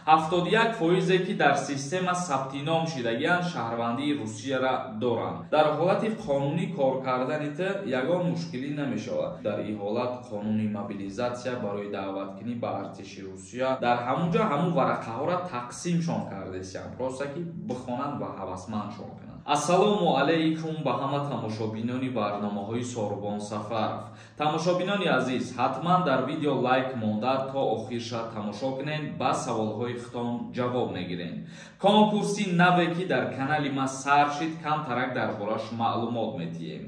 71 фоизе, ки дар система сабти ном шидагианд, шаҳрвандии Русияра доранд. Дар ҳолати қонунӣ кор кардани ту ягон мушкилӣ намешавад. Дар ин ҳолат қонуни мобилизатсия барои даъваткунӣ ба артиши Русия дар ҳамун ҷо ҳамун варақаҳоро тақсимшон кардесиям, просто ки бихонанд ва ҳавасмандшон кунанд. Ассалому алайкум ба ҳама тамошобинони барномаҳои Сорбон Сафаров. Тамошобинони азиз, ҳатман дар видео лайк монда, то охирша тамошо кунед, ба саволҳои худтон ҷавоб мегирем. Конкурси наве, ки дар канали ма сар шид, камтарак дар бораш маълумот медиҳем.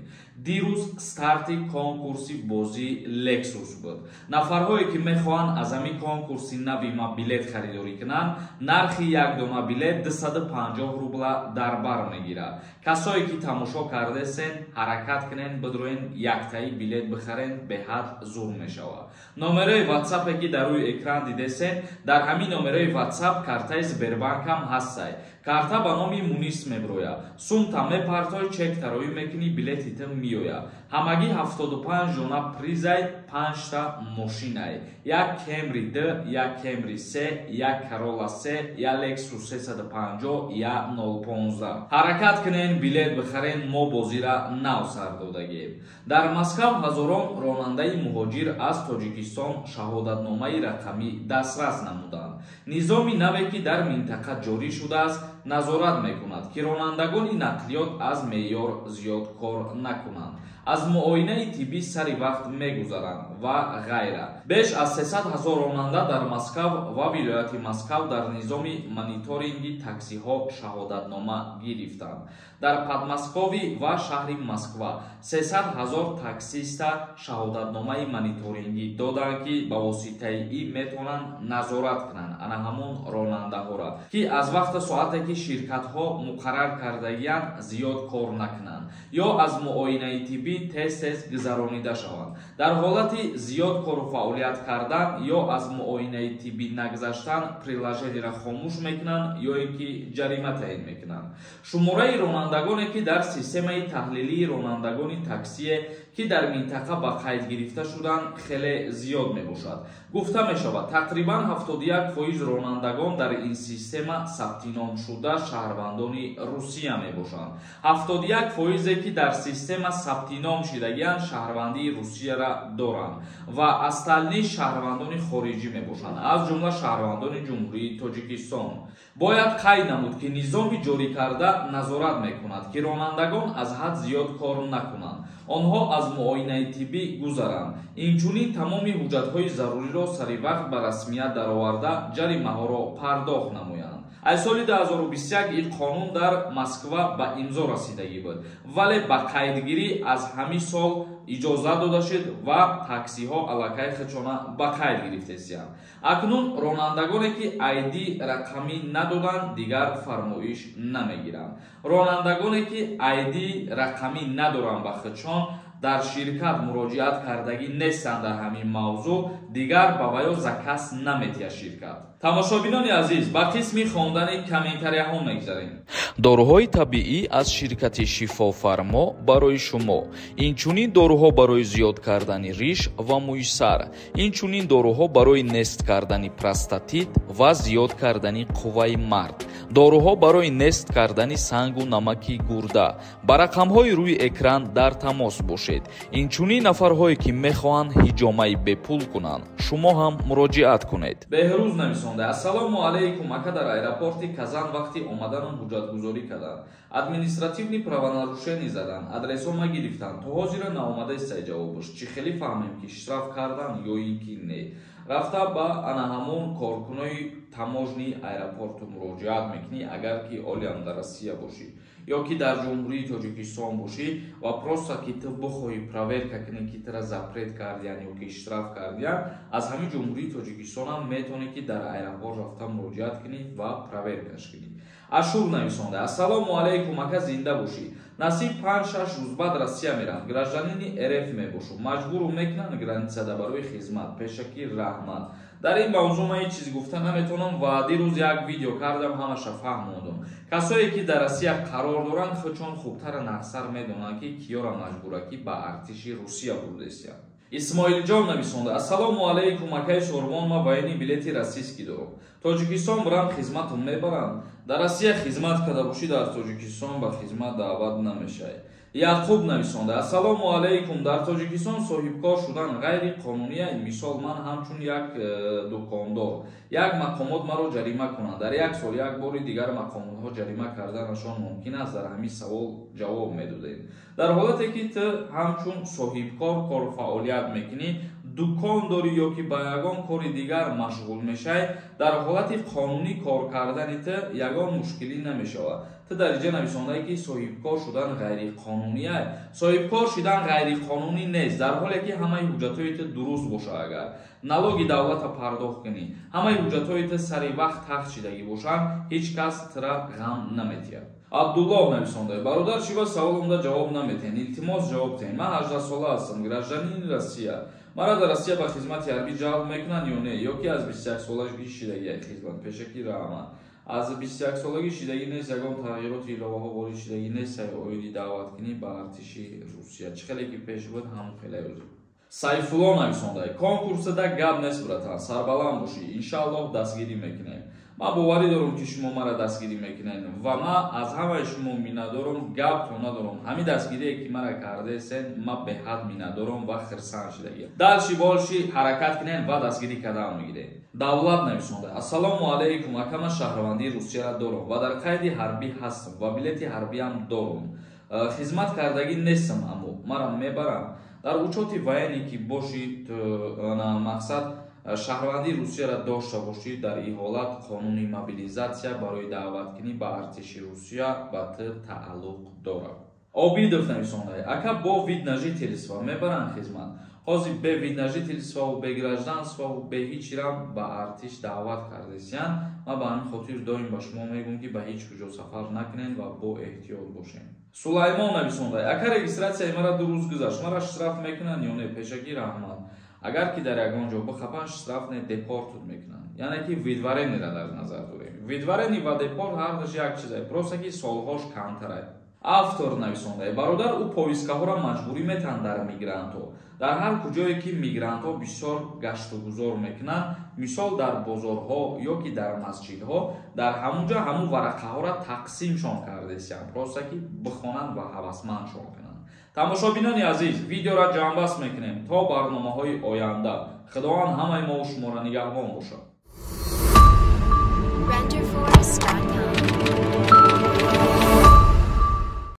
Дирӯз старти конкурси бозии Лексус буд. Нафарҳое, ки мехоҳанд аз ҳамин конкурси нави ма билет харидорӣ кунанд, нархи як дона билет 250 рубла дар бар мегирад. Касое, ки тамошо кардесен, ҳаракат кунен, бидроен, яктаи билет бихарен, беҳад зур мешавад. Номерои Ватсапе, ки дар рӯи экран дидесен, дар ҳамин номерои Ватсап картаи Сбербанкам ҳастай. Карта ба номи Мунис меброяд. Сумта мепартой, чек тароӣ мекунӣ, билети ту меояд. Ҳамагӣ 75 дона призай, панҷта мошинай: як Кемри д, як Кемри се, як Карола се, як Лексус 350, як 015. Ҳаракат кунен, билет бихарен, мо бозира нав сар додагем. Дар Москав ҳазорон ронандаи муҳоҷир аз Тоҷикистон шаҳодатномаи рақамӣ дастрас намуданд. Низоми наве, ки дар минтақа ҷорӣ шудааст, назорат мекунад, ки ронандагони нақлиёт аз меъёр зиёд кор накунанд, аз муоинаи тиббӣ сари вақт мегузаранд ва ғайра. Беш аз 300 ҳазор ронанда дар Москав ва вилояти Москав дар низоми мониторинги таксиҳо шаҳодатнома гирифтанд. Дар Подмосковье ва шаҳри Москва 300 ҳазор таксиста шаҳодатномаи мониторингӣ доданд, ки ба воситаи ин метавонанд назорат кунанд ана ҳамон ронандаҳоро, ки аз вақти соате, ки ширкатҳо муқаррар кардагианд, зиёд кор накунанд ё аз муоинаи тиббӣ тез тез гузаронида шаванд. Дар ҳолати зиёд кору фаъолият кардан ё аз муоинаи тиббӣ нагузаштан, приложениеро хомӯш мекунанд ё ин ки ҷарима таъин мекунанд. Шумораи ронандагоне, ки дар системаи таҳлилии ронандагони таксие, ки дар минтақа ба қайд гирифта шуданд, хеле зиёд мебошад. Гуфта мешавад, тақрибан 71% ронандагон дар ин система сабтиномшуда шаҳрвандони Русия мебошанд. 71 фоизе, ки дар система сабтином шидагианд, шаҳрвандии Русияра доранд ва остальные шаҳрвандони хориҷӣ мебошанд, аз ҷумла шаҳрвандони Ҷумҳурии Тоҷикистон. Бояд қайд намуд, ки низоми ҷорӣ карда назорат мекунад, ки ронандагон аз ҳад зиёд кор накунанд, онҳо аз муоинаи тиббӣ гузаранд, инчунин тамоми ҳуҷҷатҳои заруриро сари вақт ба расмият дароварда, ҷаримаҳоро пардохт намоянд. Аз соли 2021 ин қонун дар Москва ба имзо расидагӣ буд, вале ба қайдгирӣ аз ҳамин сол иҷозат дода шуд ва таксиҳо аллакай худшона ба қайд гирифтесиянд. Акнун ронандагоне, ки айди рақамӣ надоданд, дигар фармоиш намегиранд. Ронандагоне, ки айди рақамӣ надоранд, ба худшон дар ширкат муроҷиат кардагӣ нестанд дар ҳамин мавзӯъ, дигар ба ваё заказ наметиҳад ширкат. Тамошобинони азиз, ба қисми хондани комментарияҳо мегзарем. Доруҳои табиӣ аз ширкати Шифофармо барои шумо. Инчунин доруҳо барои зиёд кардани риш ва мӯи сар, инчунин доруҳо барои нест кардани простатит ва зиёд кардани қувваи мард, доруҳо барои нест кардани сангу намаки гурда. Ба рақамҳои рӯи экран дар тамос бошед. Инчунин нафарҳое, ки мехоҳанд ҳиҷомаи бепул кунанд, шумо ҳам муроҷиат кунед. Беҳрӯз нависонда: «Ассалому алайкум, ака. Дар аэропорти Казан вақти омаданам ҳуҷҷатгузорӣ карданд, административный правонарушение задан, адресҳо гирифтанд. То ҳозира наомадаистай ҷавобаш. Чӣ хеле фаҳмем, ки штраф кардан ё ин ки не?» Рафта ба ана ҳамон коркунои таможни аэропорту муроҷиат мекунӣ. Агар ки олиам дар Россия бошӣ ё ки дар Ҷумҳурии Тоҷикистон бошӣ ва просто ки ту бихоҳӣ проверка кунӣ, ки тура запрет кардиян ё ки штраф кардиян, аз ҳамин Ҷумҳурии Тоҷикистонам метавонӣ, ки дар аэропорт рафта муроҷиат кунӣ ва проверкаш кунӣ. Ашур нависонда: «Ассалому алайкум, ака, зинда бошӣ. Насиб, 5-6 рӯз баъд Россия мерам. Гражданини РФ мебошум. Маҷбуру мекунанд границада барои хизмат? Пешакӣ раҳмат». Дар ин мавзӯъ ман ҳеҷ чиз гуфта наметавонам ва дирӯз як видео кардам, ҳамаша фаҳмондум. Касое, ки дар Россия қарор доранд, худшон хубтара нақсар медонанд, ки киёра маҷбура, ки ба артиши Русия бурдесиянд. Исмоилҷон нависонда: Ассалому алайкум, акаи Шорбон, ман военный билети российский дорам. Тоҷикистон бурам, хизматум мебарам? Дар Россия хизмат карда бошӣ, дар Тоҷикистон ба хизмат даъват намешавӣ. Яъқуб нависонда: Ассалому алайкум, дар Тоҷикистон соҳибкор шудан ғайриқонуния. Мисол, ман ҳамчун як дукондор, як мақомот маро ҷарима кунанд дар як сол як бори дигар, мақомотҳо ҷарима карданашон мумкин аст? Дар ҳамин савол ҷавоб медодем. Дар ҳолате ки ту ҳамчун соҳибкор кору фаъолият мекунӣ, дукон дорӣ ё ки ба ягон кори дигар машғул мешавӣ, дар ҳолати қонунӣ кор кардани ту ягон мушкилӣ намешавад. Ту дар инҷа нависондае, ки соҳибкор шудан ғайриқонуния. Соҳибкор шудан ғайриқонунӣ нест, дар ҳоле ки ҳамаи ҳуҷҷатҳои ту дуруст бошад. Агар налоги давлата пардохт кунӣ, ҳамаи ҳуҷҷатҳои ту сари вақт тахт шидагӣ бошанд, ҳеҷ кас тура ғам наметиҳад. Абдуллоҳ нависонда: Бародар, чӣ ба саволумда ҷавоб наметиҳен? Илтимос, ҷавоб диҳен. Ман 18 сола ҳастам, гражданини Россия. Мара дар Россия ба хизмати ҳарбӣ ҷалб мекунанд ё не? Ё ки аз 21 солагӣ шидагӣ хизмат? Пешакӣ раҳмат. Аз 21 солагӣ шидагӣ нест, ягон тағйироти иловаҳо ворид шидагӣ нест оиди даъваткунӣ ба артиши Русия. Чӣ хеле ки пеш буд, ҳамон хеле ӯз. Сайфулло нависонда: Конкурсада гап нест, братан, сарбаланд бошӣ, иншааллоҳ дастгирӣ мекунем. Ман боварӣ дорам, ки шумо мара дастгирӣ мекунед, ва ман аз ҳамаи шумо миннатдорам, гапто надорам. Ҳамин дастгирие ки мара кардаесен, ман беҳад миннатдорам ва хирсанд шидагиам. Дальше больше ҳаракат кунем ва дастгирӣ кардан мегирем. Давлат нависонда: Ассалому алайкум, ака, ман шаҳрвандии Русияро дорам ва дар қайди ҳарбӣ ҳастам ва билети ҳарбиам дорам. Хизмат кардагӣ нестам, аммо мара мебарам? Дар учёти военный ки бошӣ, мақсад, шаҳрвандии Русияро дошта бошӣ, дар ин ҳолат қонуни мобилизатсия барои даъваткунӣ ба артиши Русия ба ту тааллуқ дорад. Обидов нависонда: Ака, бо вид на жительство мебаранд хизмат? Ҳозир бе вид на жительствову, бе гражданствову, бе ҳичирам ба артиш даъват кардесиян. Ман ба ҳамин хотир доим ба шумо мегӯм, ки ба ҳеҷ куҷо сафар накунед ва бо эҳтиёт бошед. Сулаймон нависонда: Ака, регистрацияи мара 2 рӯз гузашт, мара штраф мекунанд ё не? Пешакӣ раҳмат. Агар ки дар ягон ҷо бихапанд, штраф не, депортут мекунанд. Яъне ки выдворениеро дар назар дорем. Выдворение ва депорт ҳардуш як чизе, просто ки солҳош камтарай. Автор нависонда: Бародар, ӯ повесткаҳоро маҷбурӣ метаҳанд дар мигрантҳо? Дар ҳар куҷое ки мигрантҳо бисёр гаштугузор мекунанд, мисол, дар бозорҳо ё ки дар масҷидҳо, дар ҳамун ҷо ҳамун варақаҳоро тақсимшон кардесиянд, просто ки бихонанд ва ҳавасмандшон кунанд. Тамошобинони азиз, видеоро ҷамъбаст мекунем. То барномаҳои оянда Худованд ҳамаи мову шуморо нигаҳбон бошад. Renderforest.ai.